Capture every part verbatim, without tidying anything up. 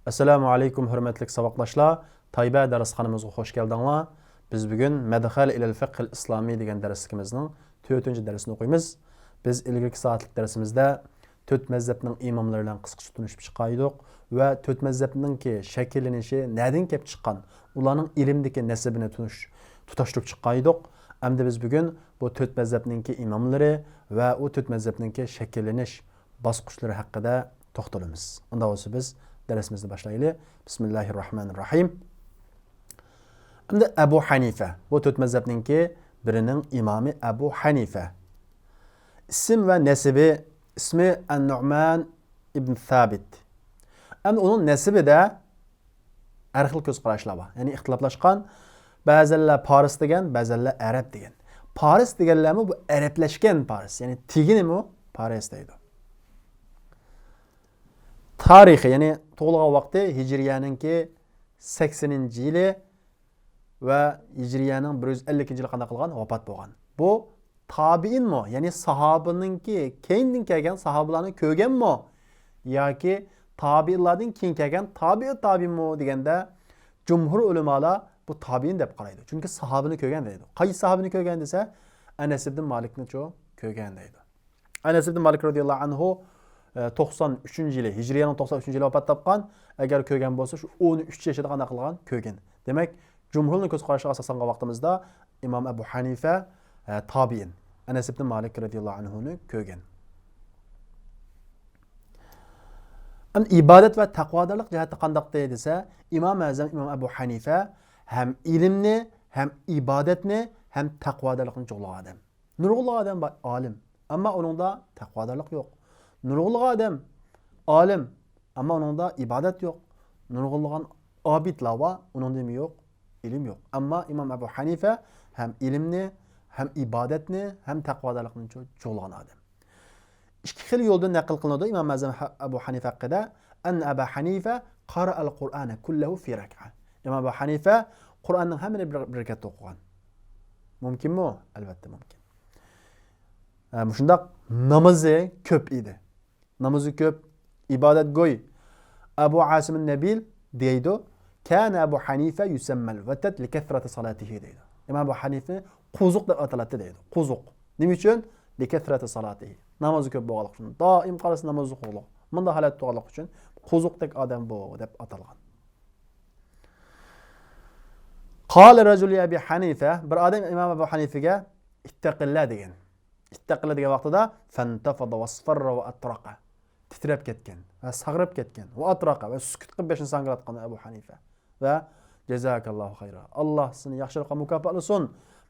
ئەسسالامۇ ئەلەيكۇم، ھۆرمەتلىك ساۋاقداشلار. تايبە دەرسخانىمىزغا خوش كەلدىڭلار. بىز بۈگۈن مەدخەل ئىلەل فىقھىل ئىسلامىي دېگەن دەرسلىكىمىزنىڭ تۆتىنچى دەرسىنى ئوقۇيمىز. بىز ئىلگىرىكى سائەتلىك دەرسىمىزدە تۆت مەزھەپنىڭ ئىماملىرى بىلەن قىسقىچە تونۇشۇپ چىقايدۇق ۋە تۆت مەزھەپنىڭكى شەكىللىنىشى نەدىن كېلىپ چىققان، ئۇلارنىڭ ئىلىمدىكى نەسىبىنى تونۇش-، تۇتاشتۇرۇپ چىقايدۇق. ئەمدى بىز بۈگۈن بۇ تۆت مەزھەپنىڭكى ئىماملىرى ۋە ئۇ تۆت مەزھەپنىڭكى شەكىللىنىش باسقۇچلىرى ھەققىدە توختىلىمىز. ئۇنداق بولسا بىز دەرسىمىزنى باشلايلى. بىسمىللاھىررەھمانىررەھىم. ئەمدى ئەبۇ ھەنىفە. بۇ تۆت مەزھەپنىڭكى بىرىنىڭ ئىمامى ئەبۇ ھەنىفە. ئىسىم ۋە نەسىبى، ئىسمى ئەن-نۇئمان ئىبن سابىت. ئەمدى ئۇنىڭ نەسىبىدە ھەر خىل كۆز قاراشلار بار. يەنى ئىختىلاپلاشقان. بەزەنلەر پارس دېگەن، بەزەنلەر ئەرەب دېگەن. پارس دېگەنلەرمۇ بۇ ئەرەبلەشكەن پارس. يەنى تېگىنىمۇ پارس دەيدۇ. تارىخى، يەنى تۇغۇلغان ۋاقتى ھىجرىيەنىڭكى سەكسىنىنچى يىلى ۋە ھىجرىيەنىڭ بىر يۈز ئەللىكىنچى يىلى قانداق قىلغان؟ ۋاپات بولغان. بۇ تابىئىنمۇ، يەنى ساھابىنىڭكى كەينىدىن كەلگەن ساھابىلارنى كۆرگەنمۇ ياكى تابىئىنلاردىن كېيىن كەلگەن تابىئىت تابىئىنمۇ دېگەندە، جۇمھۇر ئۆلىمالار بۇ تابىئىن دەپ قارايدۇ. چۈنكى ساھابىنى كۆرگەن دەيدۇ. قايسى ساھابىنى كۆرگەن دېسە، ئەنەس ئىبن مالىكنىچۇ كۆرگەن دەيدۇ. ئەنەس ئىبن مالىك رەزىياللاھۇ ئەنھۇ، ئە، توقسان ئۈچىنچى يىلى، ھىجرىيەنىڭ توقسان ئۈچىنچى يىلى ۋاپات تاپقان. ئەگەر كۆرگەن بولسا، شۇ ئون ئۈچ يېشىدا قانداق قىلغان؟ كۆرگەن. دېمەك، جۇمھۇرنىڭ كۆز قارىشىغا ئاساسلانغان ۋاقتىمىزدا ئىمام ئەبۇ ھەنىفە، ئە، تابىئىن، ئەنەس ئىبن مالىك رەزىياللاھۇ ئەنھۇنى كۆرگەن. ئەمدى ئىبادەت ۋە تەقۋادارلىق جەھەتتە قانداقتى دېسە، ئىمام ئەزەم ئىمام ئەبۇ ھەنىفە ھەم ئىلىمنى، ھەم ئىبادەتنى، ھەم تەقۋادارلىقنى جۇغلىغان ئادەم. نۇرغۇنلىغان ئادەم بار، ئالىم، ئەمما ئۇنىڭدا تەقۋادارلىق يوق. نۇرغۇنلىغان ئادەم ئالىم، ئەمما ئۇنىڭدا ئىبادەت يوق. نۇرغۇنلىغان ئابىدلار بار، ئۇنىڭدا نېمە يوق؟ ئىلىم يوق. ئەمما ئىمام ئەبۇ ھەنىفە ھەم ئىلىمنى، ھەم ئىبادەتنى، ھەم تەقۋادارلىقنى جۇ-، جۇغلىغان ئادەم. ئىككى خىل يولدىن نەقىل قىلىنىدۇ ئىمام ئەزەم ھە-، ئەبۇ ھەنىفە ھەققىدە. ئەن ئەبا ھەنىفە قارائەل قۇرئانە كۇللەھۇ فى رەكئە. ئىمام ئەبۇ ھەنىفە قۇرئاننىڭ ھەممىنى بىر، بىر رەكەتتە ئوقۇغان. مۇمكىنمۇ؟ ئەلۋەتتە مۇمكىن. ئە، مۇشۇنداق نامىزى كۆپ ئىدى. نامىزى كۆپ، ئىبادەتگوي. ئەبۇ ئاسىم نەبىل دەيدۇ، كان ئەبۇ ھەنىفە يۇسەممەل ۋەتەد لىكەسرەتى سالاتىھى دەيدۇ. ئىمام ئەبۇ ھەنىفە قوزۇق دەپ ئاتىلاتتى دەيدۇ. قوزۇق. نېمە ئۈچۈن؟ لىكەسرەتى سالاتىھى. نامىزى كۆپ بولغانلىقى ئۈچۈن. دائىم قارىسا نامازدا قوزۇق. مۇنداق ھالەتتە تۇرغانلىقى ئۈچۈن قوزۇقتەك ئادەم بۇ دەپ ئاتالغان. قال رەجۇل لىئەبى ھەنىفە، بىر ئادەم ئىمام ئەبۇ ھەنىفىگە ئىتتەقىللا دېگەن. ئىتتەقىللا دېگەن ۋاقتىدا فەنتەفەدە ۋەسفەررە ۋە ئەترەقە. تىترەپ كەتكەن ۋە ساغرىپ كەتكەن. ۋە ئەترەقە ۋە سۈكۈت قىلىپ بېشىنى ساڭگىلاتقان ئەبۇ ھەنىفە. ۋە جازاكاللاھۇ خەيرا. ئاللا سېنى ياخشىلىققا مۇكاپاتلىسۇن.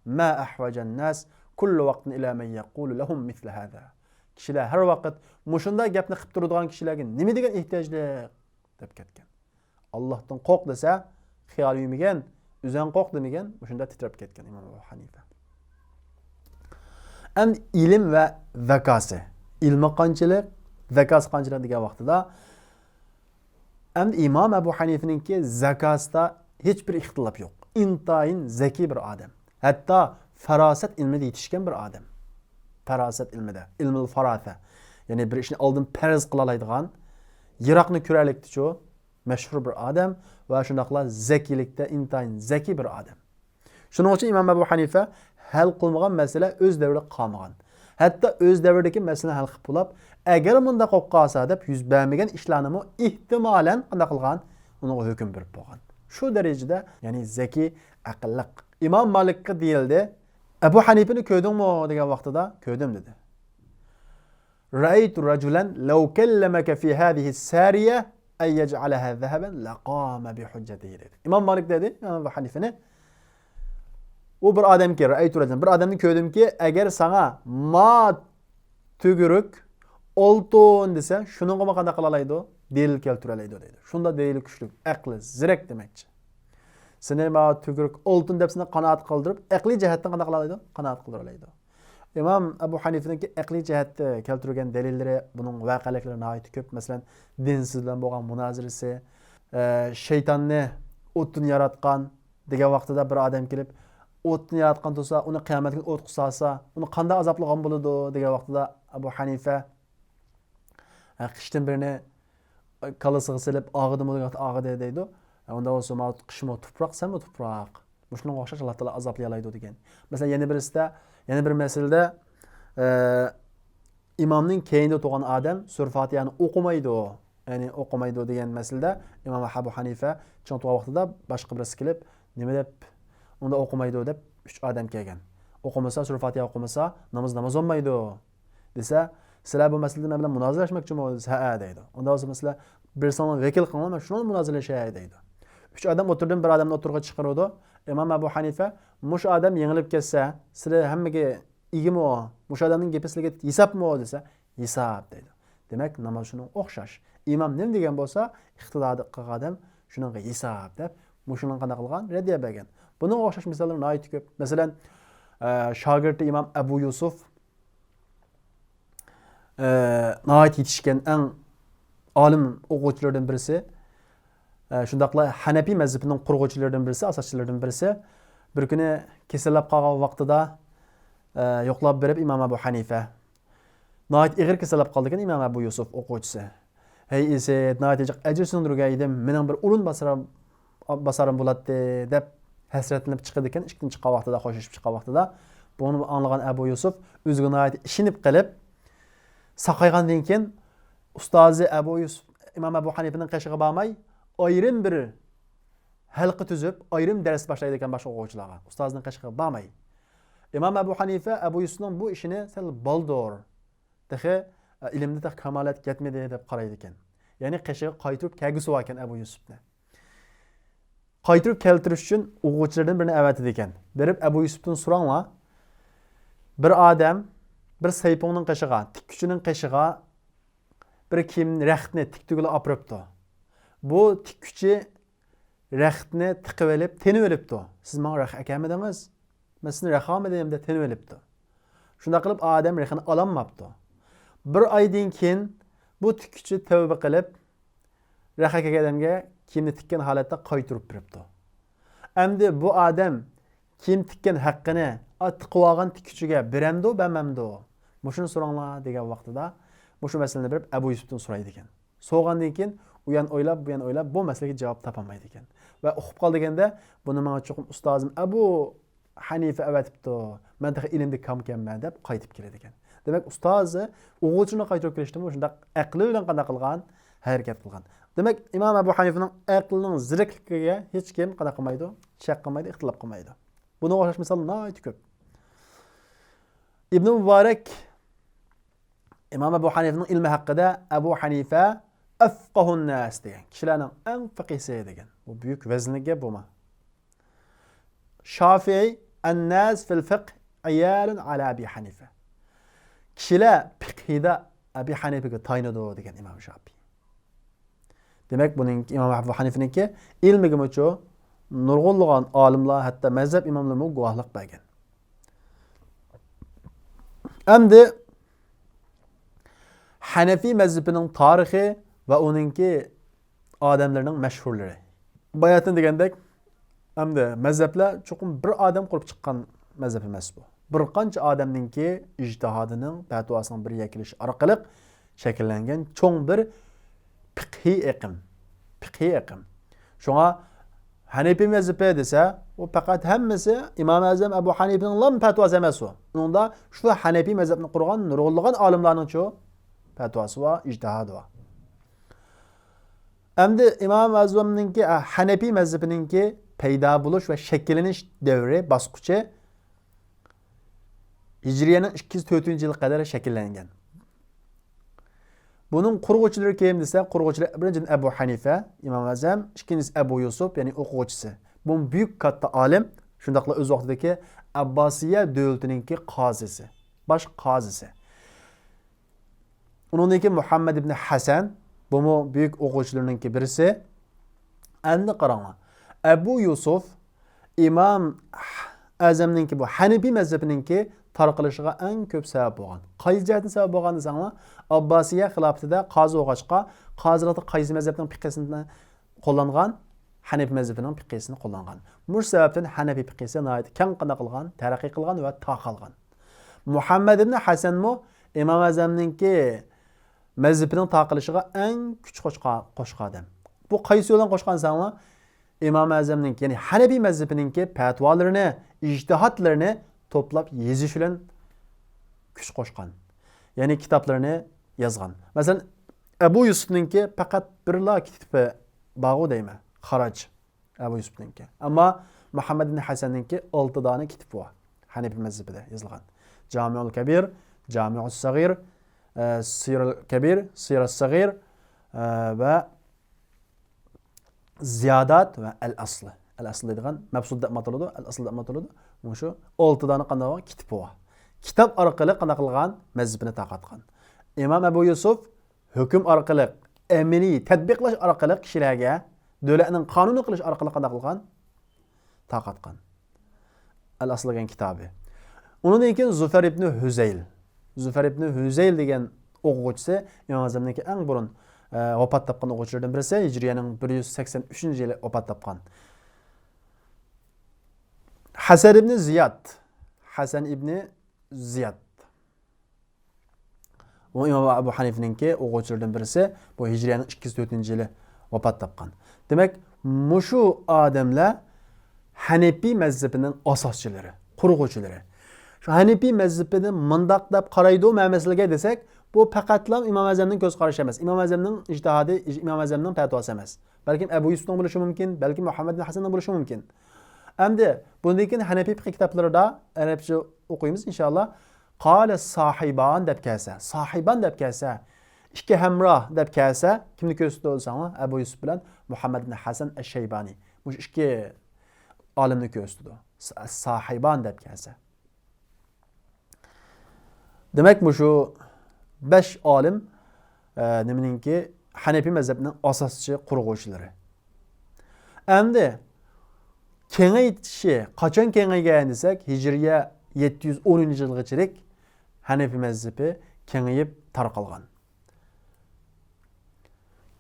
ما ئەھۋەجەن ناس كۇللۇ ۋاقتىن ئىلا مەن يەقۇلۇ لەھۇم مىسلە ھازا. كىشىلەر ھەر ۋاقىت مۇشۇنداق گەپنى قىلىپ تۇرىدىغان كىشىلەرگە نېمە دېگەن ئېھتىياجلىق؟ دەپ كەتكەن. ئاللاھتىن قورق دېسە، خىيال يۈمىگەن، ئۆزەڭ قورق دېمىگەن، مۇشۇنداق تىترەپ كەتكەن ئىمام ئەبۇ ھەنىفە. ئەمدى ئىلىم ۋە زاكاسى. ئىلمى قانچىلىك، زاكاسى قانچىلىك دېگەن ۋاقتىدا، ئەمدى ئىمام ئەبۇ ھەنىفىنىڭكى زاكاسىدا ھېچبىر ئىختىلاپ يوق. ئىنتايىن زەكىي بىر ئادەم. ھەتتا پاراسەت ئىلمىدە يېتىشكەن بىر ئادەم. پاراسەت ئىلمىدە، ئىلمۇل فاراسە. يەنى بىر ئىشنى ئالدىن پەرەز قىلالايدىغان، يىراقنى كۆرەلىكتىچۇ، مەشھۇر بىر ئادەم ۋە شۇنداقلا زەكىيلىكتە ئىنتايىن زەكىي بىر ئادەم. شۇنىڭ ئۈچۈن ئىمام ئەبۇ ھەنىفە ھەل قىلمىغان مەسىلە ئۆز دەۋرىدە قالمىغان. ھەتتا ئۆز دەۋرىدىكى مەسىلىنى ھەل قىلىپ بولاپ، ئەگەر مۇنداق بولۇپ قالسا دەپ يۈز بەرمىگەن ئىشلارنىمۇ ئېھتىمالەن قانداق قىلغان؟ ئۇنىڭغا ھۆكۈم بېرىپ بولغان. شۇ دەرىجىدە، يەنى زەكىي، ئەقىللىق. ئىمام مالىكقا دېيىلدى، ئەبۇ ھەنىفىنى كۆردۈڭمۇ دېگەن ۋاقتىدا، كۆردۈم دېدى. رأيت رجلا لو كلمك في هذه السارية أن يجعلها ذهبا لقام بحجته دېدى. ئىمام مالىك دېدى، ئىمام ئەبۇ ھەنىفىنى، ئۇ بىر ئادەمكى، رأيت رجلا، بىر ئادەمنى كۆردۈمكى، ئەگەر ساڭا ما تۈگۈرۈك ئالتۇن دېسە، شۇنىڭغىمۇ قانداق قىلالايدۇ؟ دەلىل كەلتۈرەلەيدۇ دەيدۇ. شۇنداق دەلىلى كۈچلۈك، ئەقلى زېرەك دېمەكچى. سېنى ما تۈگۈرۈك ئالتۇن دەپ سېنى قانائەت قىلدۇرۇپ، ئەقلىي جەھەتتىن قانداق قىلالايدۇ؟ قانائەت قىلدۇرالايدۇ. ئىمام ئەبۇ ھەنىفىنىڭكى ئەقلىي جەھەتتە كەلتۈرگەن دەلىللىرى، بۇنىڭ ۋەقەلىكلىرى ناھايىتى كۆپ. مەسىلەن، دىنسىز بىلەن بولغان مۇنازىرىسى، ئە، شەيتاننى ئوتتىن ياراتقان دېگەن ۋاقتىدا بىر ئادەم كېلىپ، ئوتتىن ياراتقان تۇرسا، ئۇنى قىيامەت كۈنى ئوتقا سالسا، ئۇنى قانداق ئازابلىغان بولىدۇ دېگەن ۋاقتىدا ئەبۇ ھەنىفە، ئە، قىشتىن بىرنى كاللىسىغا سېلىپ، «ئاغىدىمۇ؟» دېگەن ۋاقىتتا، «ئاغىدى» دەيدۇ. ئۇنداق بولسا، ماۋۇ قىشمۇ تۇپراق، سەنمۇ تۇپراق. مۇشۇنىڭغا ئوخشاش ئاللا تائالا ئازابلىيالايدۇ دېگەن. مەسىلەن، يەنە بىرسىدە، يەنە بىر مەسىلىدە، ئە، ئىمامنىڭ كەينىدە تۇرغان ئادەم سۈرە فاتىھەنى ئوقۇمايدۇ. يەنى ئوقۇمايدۇ دېگەن مەسىلىدە ئىمام ئەبۇ ھەنىفە چىڭ تۇرغان ۋاقتىدا باشقا بىرسى كېلىپ، «نېمە دەپ ئۇنداق ئوقۇمايدۇ؟» دەپ ئۈچ ئادەم كەلگەن. «ئوقۇمىسا، سۈرە فاتىھە ئوقۇمىسا، ناماز ناماز بولمايدۇ» دېسە، «سىلەر بۇ مەسىلىدە مەن بىلەن مۇنازىرىلەشمەكچىمۇ؟» دېسە، «ھەئە» دەيدۇ. ئۇنداق بولسا، مەسىلەن، بىرسىڭلار ۋەكىل قىلىڭلار، مەن شۇنىڭ بىلەن مۇنازىرىلىشەي دەيدۇ. ئۈچ ئادەم ئوتتۇرىدىن بىر ئادەمنى ئوتتۇرىغا چىقىرىدۇ. ئىمام ئەبۇ ھەنىفە، «مۇشۇ ئادەم يېڭىلىپ كەتسە، سىلەر ھەممىگە ئىگىمۇ؟ مۇشۇ ئادەمنىڭ گېپى سىلەرگە ھېسابمۇ؟» دېسە، «ھېساب» دەيدۇ. دېمەك، ناماز شۇنىڭغا ئوخشاش. ئىمام نېمە دېگەن بولسا، ئىقتىدا قىلغان ئادەم شۇنىڭغا ھېساب دەپ، مۇشۇنىڭغا قانداق قىلغان؟ رەددىيە بەرگەن. بۇنىڭغا ئوخشاش مىساللار ناھايىتى كۆپ. مەسىلەن، ئە، شاگىرتى ئىمام ئەبۇ يۈسۈف، ئە، ناھايىتى يېتىشكەن ئەڭ ئالىم ئوقۇغۇچىلىرىدىن بىرسى، ئە، شۇنداقلا ھەنەپىي مەزھىپىنىڭ قۇرغۇچىلىرىدىن بىرسى، ئاساسچىلىرىدىن بىرسى، بىر كۈنى كېسەللەپ قالغان ۋاقتىدا، ئە، يوقلاپ بېرىپ ئىمام ئەبۇ ھەنىفە، ناھايىتى ئېغىر كېسەللەپ قالىدىكەن ئىمام ئەبۇ يۈسۈپ ئوقۇغۇچىسى. «ھەي ئىسىت، ناھايىتى جىق ئەجىر سىڭدۈرگەن ئىدىم، مېنىڭ بىر ئورۇن باسارىم، باسارىم بولاتتى» دەپ ھەسرەتلىنىپ چىقىدىكەن. ئىشىكتىن چىققان ۋاقتىدا، خوشلىشىپ چىققان ۋاقتىدا، بۇنى ئاڭلىغان ئەبۇ يۈسۈپ ئۆزىگە ناھايىتى ئىشىنىپ قېلىپ، ساقايغاندىن كېيىن ئۇستازى ئەبۇ يۈسۈپ، ئىمام ئەبۇ ھەنىفىنىڭ قېشىغا بارماي، ئايرىم بىر ھەلقە تۈزۈپ، ئايرىم دەرس باشلايدىكەن باشقا ئوقۇغۇچىلارغا، ئۇستازىنىڭ قېشىغا بارماي. ئىمام ئەبۇ ھەنىفە ئەبۇ يۈسۈپنىڭ بۇ ئىشىنى سەل بالدۇر، تېخى، ئە، ئىلىمدە تېخى كامالەتكە يەتمىدى دەپ قارايدىكەن. يەنى قېشىغا قايتۇرۇپ كەلگۈسى باركەن ئەبۇ يۈسۈپنى. قايتۇرۇپ كەلتۈرۈش ئۈچۈن ئوقۇغۇچىلىرىدىن بىرىنى ئەۋەتىدىكەن. بېرىپ ئەبۇ يۈسۈپتىن سوراڭلار. بىر ئادەم بىر سەيپۇڭنىڭ قېشىغا، تىككۈچىنىڭ قېشىغا بىر كىيىم، رەختنى تىكتۈگىلى ئاپىرىپتۇ. بۇ تىككۈچى رەختنى تىقىۋېلىپ، تېنىۋېلىپتۇ. «سىز ماڭا رەخت ئەكەلمىدىڭىز، مەن سىزنى رەخت ئالمىدىم» دەپ تېنىۋېلىپتۇ. شۇنداق قىلىپ ئادەم رەختنى ئالالماپتۇ. بىر ئايدىن كېيىن بۇ تىككۈچى تەۋبە قىلىپ، رەخت ئەكەلگەن ئادەمگە كىيىمنى تىككەن ھالەتتە قايتۇرۇپ بېرىپتۇ. ئەمدى بۇ ئادەم كىيىم تىككەن ھەققىنى، ئا، تىقىۋالغان تىككۈچىگە بېرەمدۇ، بەرمەمدۇ؟ مۇشۇنى سوراڭلار دېگەن ۋاقتىدا، مۇشۇ مەسىلىنى بېرىپ ئەبۇ يۈسۈپتىن سورايدىكەن. سورىغاندىن كېيىن ئۇ يان ئويلاپ، بۇ يان ئويلاپ، بۇ مەسىلىگە جاۋاب تاپالمايدىكەن. ۋە ئۇقۇپ قالىدىكەن-دە، «بۇنى ماڭا چوقۇم ئۇستازىم ئەبۇ ھەنىفە ئەۋەتىپتۇ، مەن تېخى ئىلىمدە كامكەنمەن» دەپ قايتىپ كېلىدىكەن. دېمەك، ئۇستازى ئوقۇغۇچىنى قايتۇرۇپ كېلىشتىمۇ شۇنداق ئەقلى بىلەن قانداق قىلغان؟ ھەرىكەت قىلغان. دېمەك، ئىمام ئەبۇ ھەنىفىنىڭ ئەقلىنىڭ زېرەكلىكىگە ھېچكىم قانداق قىلمايدۇ؟ شەك قىلمايدۇ، ئىختىلاپ قىلمايدۇ. بۇنىڭغا ئوخشاش مىسال ناھايىتى كۆپ. ئىبنى مۇبارەك ئىمام ئەبۇ ھەنىفىنىڭ ئىلمى ھەققىدە، «ئەبۇ ھەنىفە ئەفقەھۇن ناس» دېگەن، «كىشىلەرنىڭ ئەڭ پەقىھسى» دېگەن. بۇ بۈيۈك ۋەزىنلىك گەپ بۇمۇ؟ شافىئى، «ئەنناس فىل فىقھ ئىيالۇن ئالا ئەبى ھەنىفە». «كىشىلەر پىقھىدا ئەبى ھەنىفىگە تايىنىدۇ» دېگەن ئىمام شافىئى. دېمەك، بۇنىڭكى، ئىمام ئەبۇ ھەنىفىنىڭكى ئىلمىگىمۇچۇ نۇرغۇنلىغان ئالىملار، ھەتتا مەزھەپ ئىماملىرىمۇ گۇۋاھلىق بەرگەن. ئەمدى ھەنەفىي مەزھىپىنىڭ تارىخى ۋە ئۇنىڭكى ئادەملىرىنىڭ مەشھۇرلىرى. باياتىن دېگەندەك، ئەمدى مەزھەپلەر چوقۇم بىر ئادەم قۇرۇپ چىققان مەزھەپ ئەمەس بۇ. بىر قانچە ئادەمنىڭكى ئىجتىھادىنىڭ، پەتىۋاسىنىڭ بىر يەرگە كېلىشى ئارقىلىق شەكىللەنگەن چوڭ بىر پىقھىي ئېقىم. پىقھىي ئېقىم. شۇڭا ھەنەپىي مەزھىپى دېسە، ئۇ پەقەت ھەممىسى ئىمام ئەزەم ئەبۇ ھەنىپىنىڭلا پەتىۋاسى ئەمەس ئۇ. ئۇنىڭدا شۇ ھەنەپىي مەزھەپنى قۇرغان نۇرغۇنلىغان ئالىملارنىڭچۇ پەتىۋاسى بار، ئىجتىھادى بار. ئەمدى ئىمام ئەزەمنىڭكى، ھەنەپىي مەزھىپىنىڭكى پەيدا بولۇش ۋە شەكىللىنىش دەۋرى، باسقۇچى ھىجرىيەنىڭ ئىككى يۈز تۆتىنچى يىلغا قەدەر شەكىللەنگەن. بۇنىڭ قۇرغۇچىلىرى كىم دېسە، قۇرغۇچىلىرى بىرىنچىدىن ئەبۇ ھەنىفە، ئىمام ئەزەم، ئىككىنچىسى ئەبۇ يۈسۈپ، يەنى ئوقۇغۇچىسى. بۇ بۈيۈك كاتتا ئالىم، شۇنداقلا ئۆز ۋاقتىدىكى ئەبباسىيە دۆلىتىنىڭكى قازىسى، باش قازىسى. ئۇنىڭدىن كېيىن مۇھەممەد ئىبنى ھەسەن، بۇمۇ بۈيۈك ئوقۇغۇچىلىرىنىڭكى بىرسى. ئەمدى قاراڭلار، ئەبۇ يۈسۈپ ئىمام ئەزەمنىڭكى، بۇ ھەنىپىي مەزھىپىنىڭكى تارقىلىشىغا ئەڭ كۆپ سەۋەب بولغان. قايسى جەھەتتىن سەۋەب بولغان دېسەڭلار، ئابباسىيە خىلاپىتىدە قازى بولغاچقا، قازىلىقتا قايسى مەزھەپنىڭ پىقھىسىنى قوللانغان؟ ھەنەپىي مەزھىپىنىڭ پىقھىسىنى قوللانغان. مۇشۇ سەۋەبتىن ھەنەپىي پىقھىسى ناھايىتى كەڭ قانداق قىلغان، تەرەققىي قىلغان ۋە تارقالغان. مۇھەممەد ئىبنى ھەسەنمۇ ئىمام ئەزەمنىڭكى مەزھىپىنىڭ تارقىلىشىغا ئەڭ كۈچ قوشقا-، قوشقان ئادەم. بۇ قايسى يولدىن قوشقان دېسەڭلار، ئىمام ئەزەمنىڭكى، يەنى ھەنەپىي مەزھىپىنىڭكى پەتىۋالىرىنى، ئىجتىھاتلىرىنى توپلاپ يېزىش بىلەن كۈچ قوشقان. يەنى كىتابلىرىنى يازغان. مەسىلەن، ئەبۇ يۈسۈپنىڭكى پەقەت بىرلا كىتابى بارغۇ دەيمەن، خاراج. ئەبۇ يۈسۈپنىڭكى. ئەمما مۇھەممەد ئىبن ھەسەننىڭكى ئالتە دانە كىتابى بار. ھەنەپىي مەزھىپىدە يېزىلغان. جامىئۇل كەبىر، جامىئۇس سەغىر، ئە، سىيرۇل كەبىر، سىيرۇس سەغىر، ئە، ۋە زىيادات ۋە ئەل ئەسلى. ئەل ئەسلى دەيدىغان مەبسۇت دەپمۇ ئاتىلىدۇ، ئەل ئەسلى دەپمۇ ئاتىلىدۇ. مۇشۇ ئالتە دانە قانداق كىتابى بار. كىتاب ئارقىلىق قانداق قىلغان؟ مەزھىپىنى تارقاتقان. ئىمام ئەبۇ يۈسۈپ ھۆكۈم ئارقىلىق، ئەمەلىي تەتبىقلاش ئارقىلىق كىشىلەرگە، دۆلەتنىڭ قانۇنى قىلىش ئارقىلىق قانداق قىلغان؟ تارقاتقان. ئەل ئەسل دېگەن كىتابى. ئۇنىڭدىن كېيىن زۇفەر ئىبنى ھۈزەيل. زۇفەر ئىبنى ھۈزەيل دېگەن ئوقۇغۇچىسى ئىمام ئەزەمنىڭكى ئەڭ بۇرۇن، ئە، ۋاپات تاپقان ئوقۇغۇچىلىرىدىن بىرسى، ھىجرىيەنىڭ بىر يۈز سەكسەن ئۈچىنچى يىلى ۋاپات تاپقان. ھەسەن ئىبنى زىياد. ھەسەن ئىبنى زىياد. ئۇ ئىمام ئەبۇ ھەنىفىنىڭكى ئوقۇغۇچىلىرىدىن بىرسى، بۇ ھىجرىيەنىڭ ئىككى يۈز تۆتىنچى يىلى ۋاپات تاپقان. دېمەك، مۇشۇ ئادەملەر ھەنىپىي مەزھىپىنىڭ ئاساسچىلىرى، قۇرغۇچىلىرى. شۇ ھەنىپىي مەزھىپىنى مۇنداق دەپ قارايدۇ مە مەسىلىگە دېسەك، بۇ پەقەتلا ئىمام ئەزەمنىڭ كۆز قارىشى ئەمەس، ئىمام ئەزەمنىڭ ئىجتىھادى، ئىمام ئەزەمنىڭ پەتىۋاسى ئەمەس. بەلكىم ئەبۇ يۈسۈپنىڭ بولۇشى مۇمكىن، بەلكىم مۇھەممەد بىن ھەسەننىڭ بولۇشى مۇمكىن. ئەمدى بۇندىن كېيىن ھەنەپىي پىقىھ كىتابلىرىدا، ئەرەبچە ئوقۇيمىز ئىنشاللا. قالە ساھىبان دەپ كەلسە، ساھىبان دەپ كەلسە، ئىككى ھەمراھ دەپ كەلسە، كىمنى كۆرسىتىدۇ دېسەڭلار، ئەبۇ يۈسۈپ بىلەن مۇھەممەد بىن ھەسەن ئەششەيبانى. مۇشۇ ئىككى ئالىمنى كۆرسىتىدۇ. سا-، ساھىبان دەپ كەلسە. دېمەك، مۇشۇ بەش ئالىم، ئە، نېمىنىڭكى؟ ھەنەپىي مەزھەپنىڭ ئاساسچى قۇرغۇچىلىرى. ئەمدى كېڭەيتىشى قاچان كېڭەيگەن دېسەك، ھىجرىيە يەتتە يۈز ئونىنچى يىلغىچىلىك ھەنەپىي مەزھىپى كېڭىيىپ تارقالغان.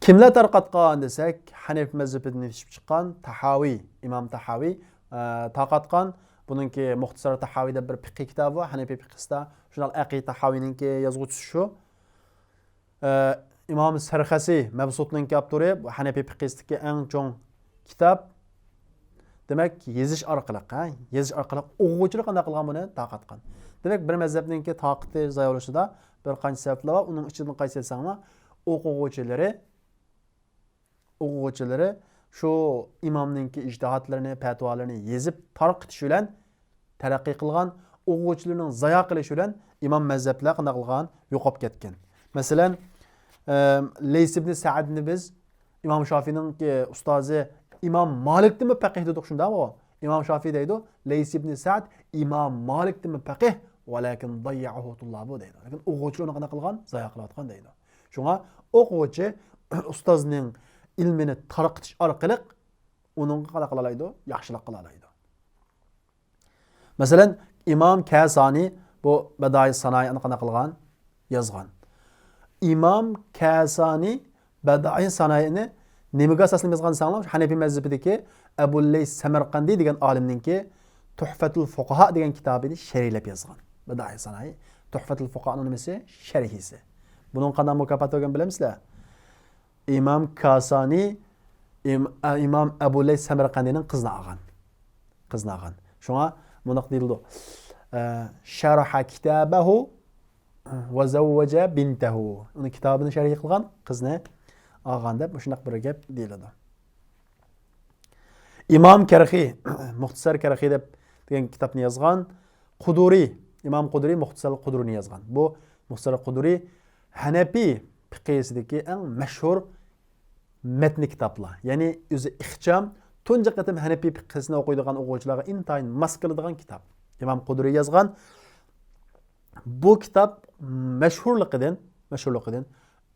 كىملەر تارقاتقان دېسەك، ھەنەفىي مەزھىپىدىن يېتىشىپ چىققان تاھاۋى، ئىمام تاھاۋى، ئە، تارقاتقان. بۇنىڭكى مۇختىسار تاھاۋى دەپ بىر پىقىھ كىتابى بار، ھەنەفىي پىقىستا. شۇنداق ئەقىدە تاھاۋىنىڭكى يازغۇچىسى شۇ. ئە، ئىمام سەرخەسى، مەبسۇتنىڭكى ئاپتورى، بۇ ھەنەفىي پىقىستىكى ئەڭ چوڭ كىتاب. دېمەك، يېزىش ئارقىلىق، ھە، يېزىش ئارقىلىق ئوقۇغۇچىلار قانداق قىلغان بۇنى؟ تارقاتقان. دېمەك، بىر مەزھەپنىڭكى تاقىتى زايا بولۇشىدا بىر قانچە سەۋەبلەر بار. ئۇنىڭ ئىچىدىن قايسى دېسەڭلار، ئوقۇغۇچىلىرى، ئوقۇغۇچىلىرى شۇ ئىمامنىڭكى ئىجتىھاتلىرىنى، پەتىۋالىرىنى يېزىپ تارقىتىش بىلەن تەرەققىي قىلغان، ئوقۇغۇچىلىرىنىڭ زايا قىلىشى بىلەن ئىمام مەزھەپلەر قانداق قىلغان؟ يوقاپ كەتكەن. مەسىلەن، ئەم، لەيس ئىبنى سەئدنى بىز ئىمام شافىنىڭكى ئۇستازى ئىمام مالىكتىنمۇ پەقىھ دېدۇق، شۇنداقمۇ؟ ئىمام شافىي دەيدۇ، لەيس ئىبنى سەئد ئىمام مالىكتىنمۇ پەقىھ، ۋەلەكىن ضەييەئەھۇ تۇللابۇ دەيدۇ. لېكىن ئوقۇغۇچىلار ئۇنى قانداق قىلغان؟ زايا قىلىۋاتقان دەيدۇ. شۇڭا ئوقۇغۇچى ئۇستازنىڭ ئىلمىنى تارقىتىش ئارقىلىق ئۇنىڭغا قانداق قىلالايدۇ؟ ياخشىلىق قىلالايدۇ. مەسىلەن، ئىمام كەسانى بۇ بەدائىي سانائىنى قانداق قىلغان؟ يازغان. ئىمام كەسانى بەدائىي سانائىنى نېمىگە ئاساسلىنىپ يازغان دېسەڭلار، ھەنەپىي مەزھىپىدىكى ئەبۇللەيس سەمەرقەندى دېگەن ئالىمنىڭكى تۇھفەتۇل فۇقاھا دېگەن كىتابىنى شەرھلەپ يازغان. بەدائىي سانائى تۇھفەتۇل فۇقاھانىڭ نېمىسى؟ شەرھىسى. بۇنىڭغا قانداق مۇكاپات بەرگەن بىلەمسىلەر؟ ئىمام كاسانى ئىم-، ئە، ئىمام ئەبۇ لەيس سەمەرقەندىنىڭ قىزىنى ئالغان. قىزىنى ئالغان. شۇڭا مۇنداق دېيىلىدۇ. ئە، شەرھە كىتابەھۇ ۋە زەۋۋەجە بىنتەھۇ. ئۇنىڭ كىتابىنى شەرھ قىلغان، قىزنى ئالغان دەپ مۇشۇنداق بىر گەپ دېيىلىدۇ. ئىمام كەرخى، مۇختىسار كەرخى دەپ دېگەن كىتابنى يازغان. قۇدۇرى، ئىمام قۇدۇرى مۇختىسار قۇدۇرىنى يازغان. بۇ مۇختىسار قۇدۇرى ھەنەپىي پىقىسىدىكى ئەڭ مەشھۇر مەتنى كىتابلار. يەنى ئۆزى ئىخچام، تۇنجى قېتىم ھەنەپىي پىقىسىنى ئوقۇيدىغان ئوقۇغۇچىلارغا ئىنتايىن ماس كېلىدىغان كىتاب. ئىمام قۇدۇرى يازغان. بۇ كىتاب مەشھۇرلۇقىدىن، مەشھۇرلۇقىدىن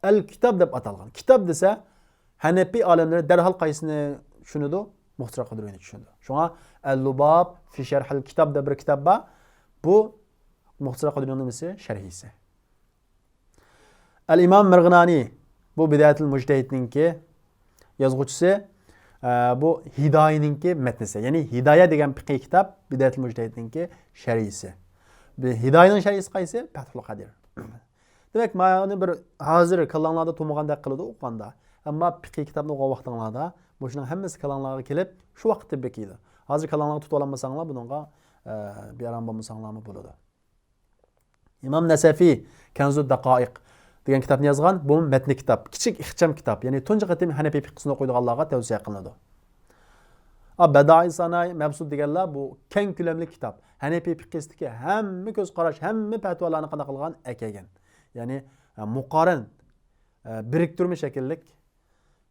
ئەل كىتاب دەپ ئاتالغان. كىتاب دېسە، ھەنەپىي ئالىملىرى دەرھال قايسىنى چۈشىنىدۇ؟ مۇختىسار قۇدۇرىنى چۈشىنىدۇ. شۇڭا ئەل لۇباب في شرح الكتاب دەپ بىر كىتاب بار. بۇ مۇختىسار قۇدۇرىنىڭ نېمىسى؟ شەرھىسى. ئەل ئىمام مەرغىنانى، بۇ بىدايەتۇل مۇجتەھىدنىڭكى يازغۇچىسى، ئە، بۇ ھىدايىنىڭكى مەتنىسى. يەنى ھىدايە دېگەن پىقىي كىتاب، بىدايەتۇل مۇجتەھىدنىڭكى شەرھىسى. بى-، ھىدايىنىڭ شەرھىسى قايسى؟ پەتھۇل قەدىر. دېمەك، مانا بىر ھازىر كاللاڭلاردا تۇمىغاندەك قىلىدۇ ئوقۇغاندا. ئەمما پىقھىي كىتابنى ئوقۇغان ۋاقتىڭلاردا مۇشۇنىڭ ھەممىسى كاللاڭلارغا كېلىپ، شۇ ۋاقىتتا بېكىيدۇ. ھازىر كاللاڭلارغا تۇتۇۋالالمىساڭلار، بۇنىڭغا، ئە، بىئارام بولمىساڭلارمۇ بولىدۇ. ئىمام نەسەفى كەنزۇ داقائىق دېگەن كىتابنى يازغان. بۇ مەتنى كىتاب، كىچىك ئىخچام كىتاب، يەنى تۇنجى قېتىم ھەنەپىي پىقھىسىنى ئوقۇيدىغانلارغا تەۋسىيە قىلىنىدۇ. ئا، بەدائى سانائى مەبسۇت دېگەنلەر بۇ كەڭ كۆلەملىك كىتاب. ھەنەپىي پىقھىسىدىكى ھەممە كۆز قاراش، ھەممە پەتىۋالارنى قانداق قىلغان؟ ئەكەلگەن. يەنى، ئە، مۇقارەن، ئە، بىرىكتۈرمە شەكىللىك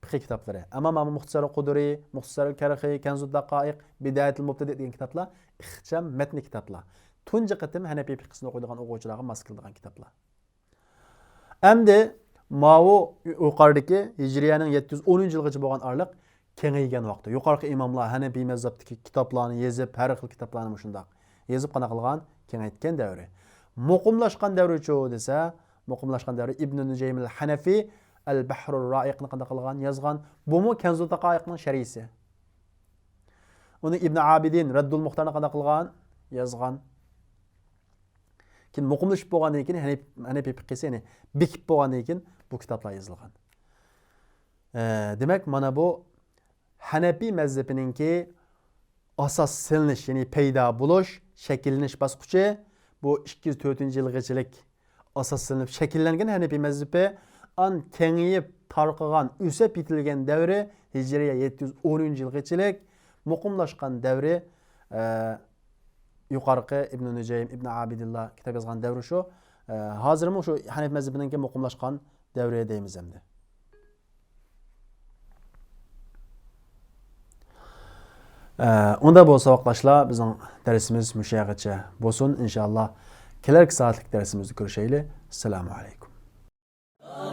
پىقھىي كىتابلىرى. ئەمما مانا مۇختىسەر قۇدۇرى، مۇختىسەر كەرخى، كەنزۇ داقائىق، بىدايەتۇل مۇبتەدىئ دېگەن كىتابلار ئىخچام مەتنى كىتابلار. تۇنجى قېتىم ھەنەپىي پىقھىسىنى ئوقۇيدىغان ئوقۇغۇچىلارغا ماس كېلىدىغان كىتابلار. ئەمدى ماۋۇ يۇقىرىدىكى ھىجرىيەنىڭ يەتتە يۈز ئونىنچى يىلغىچە بولغان ئارىلىق كېڭەيگەن ۋاقتى. يۇقىرىقى ئىماملار ھەنەپىي مەزھەپتىكى كىتابلارنى يېزىپ، ھەر خىل كىتابلارنى مۇشۇنداق يېزىپ قانداق قىلغان؟ كېڭەيتكەن دەۋرى. مۇقىملاشقان دەۋرىچۇ دېسە، مۇقىملاشقان دەۋرى ئىبنۇ نۇجەيمىل ھەنەفى ئەل بەھرۇر رائىقنى قانداق قىلغان؟ يازغان. بۇمۇ كەنزۇ داقائىقنىڭ شەرھىسى. ئۇنى ئىبن ئابىدىن رەددۇل مۇختارنى قانداق قىلغان؟ يازغان. كېيىن مۇقىملىشىپ بولغاندىن كېيىن، ھەنەپ-، ھەنەپىي پىقھىسى، يەنى بېكىپ بولغاندىن كېيىن بۇ كىتابلار يېزىلغان. ئە، دېمەك، مانا بۇ ھەنەپىي مەزھىپىنىڭكى ئاساس سېلىنىش، يەنى پەيدا بولۇش، شەكىللىنىش باسقۇچى، بۇ ئىككى يۈز تۆتىنچى يىلغىچىلىك ئاساس سېلىنىپ شەكىللەنگەن ھەنەپىي مەزھىپى، ئان كېڭىيىپ تارقىغان، ئۆسۈپ يېتىلگەن دەۋرى ھىجرىيە يەتتە يۈز ئونىنچى يىلغىچىلىك، مۇقىملاشقان دەۋرى، ئە، يۇقارقى ئىبنۇ نۇجەيم، ئىبنۇ ئابىدىنلار كىتاب يازغان دەۋرى شۇ. ئە، ھازىرمۇ شۇ ھەنەپىي مەزھىپىنىڭكى مۇقىملاشقان دەۋرى دەيمىز ئەمدى. ئە، ئۇندا بولسا، ساۋاقداشلار، بىزنىڭ دەرسىمىز مۇشۇ يەرگىچە بولسۇن. ئىنشائاللا، كېلەركى سائەتلىك دەرسىمىزدە كۆرۈشەيلى. ئەسسالامۇ ئەلەيكۇم.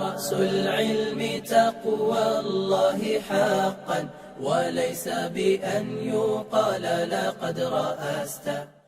رأس العلم تقوى الله حقا، وليس بأن يقال لقد رأست.